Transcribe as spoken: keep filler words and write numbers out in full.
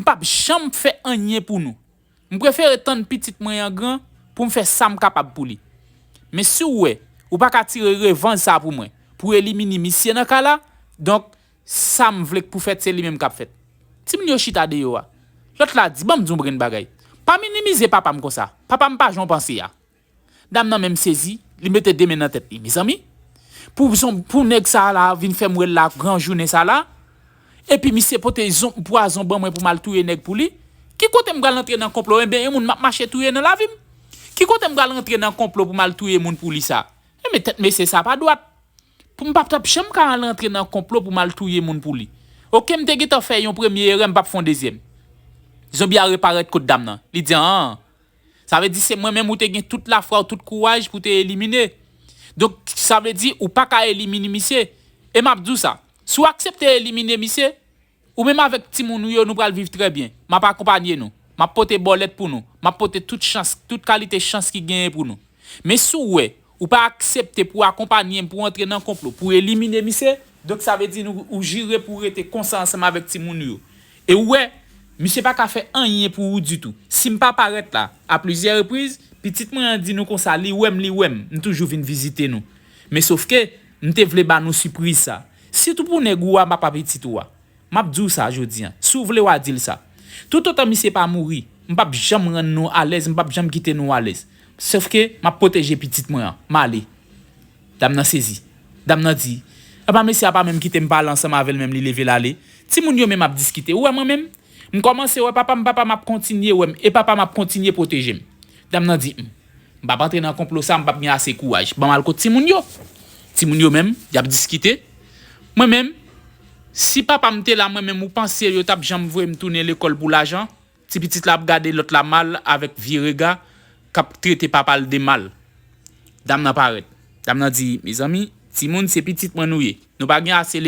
M p ap janm fè anyen pou nou. M prefere tann pitit mwen an gran pou m fè sa m kapab pou li. Men si w wè, ou pa ka tire revanj sa pou mwen, pou elimine misye nan ka la, donk, sa m vle k pou fèt, se li menm k ap fèt. Timoun yo chita deyò a. Lòt la di, ban m di yon grenn bagay. Pa minimize papa m konsa. Papa m pa jan w panse a. Dam nan menm sezi, li mete de men nan tèt li. Mezanmi, pou, zon, pou nèg sa la vin fè m wè l la gran jounen sa la, epi misye pote zon, pwazon ban mwen pou m al touye nèg pou li, ki kote m pral antre nan konplo? Enben, yon moun m ap mache touye nan lavi m. Ki kote m pral antre nan konplo pou m al touye moun pou li sa? Enben, tèt mesye sa pa dwat. Pou m p ap t ap janm ka al antre nan konplo pou m al touye moun pou li. Oke, m te gentan fè yon premye erè, m p ap fè yon dezyèm. Zonbi a reparèt kot dam nan. Li di, an, sa vle di se mwen menm ou te gen tout lafwa w, tout kouraj pou te elimine. Donk, sa vle di ou pa ka elimine misye. E m ap di w sa, si w aksepte elimine misye, ou menm avèk timoun ou yo, nou pral viv trè byen. M ap akonpanye nou. M ap pote bòlèt pou nou. M ap pote tout chans, tout kalite chans ki genyen pou nou. Men si w wè, ou pa aksepte pou akonpanye m, pou antre nan konplo, pou elimine misye, donk sa vle di nou, ou jire pou rete konsa ansanm avèk timoun ou yo. E w wè, misye pa ka fè anyen pou ou ditou. Si m pa parèt la, a plizyè repriz, pitit mwen an di nou konsa, li wè m, li wè m, m toujou vin vizite nou. Men sofke, m te vle ba nou sipriz sa. Sitou pou nèg ou a, papa pitit ou a. M ap di w sa jodi a. Si w vle w a di l sa. Toutotan misye pa mouri, m p ap janm rann nou alèz, m p ap janm kite nou alèz. Sofke, m ap pwoteje pitit mwen an. M ale. Dam nan sezi. Dam nan di, apa mesye a pa menm kite m pale ansanm avè l menm, li leve l ale. Timoun yo menm ap diskite. Ou wè mwen menm? M kòmanse wè papa m, papa m ap kontinye wè m, e papa m ap kontinye pwoteje m. Dam nan di, m, m p ap antre nan konplo sa, m p ap gen ase kouraj. Ban m al kot timoun yo. Timoun yo menm, y ap diskite. Mwen menm, si papa m te la, mwen menm, ou panse yo t ap janm voye m tounen lekòl pou lajan? Ti pitit la ap gade lòt la mal avèk vye rega k ap trete papa l de mal. Dam nan parèt. Dam nan di, mezanmi, timoun, se pitit mwen nou ye. Nou pa gen ase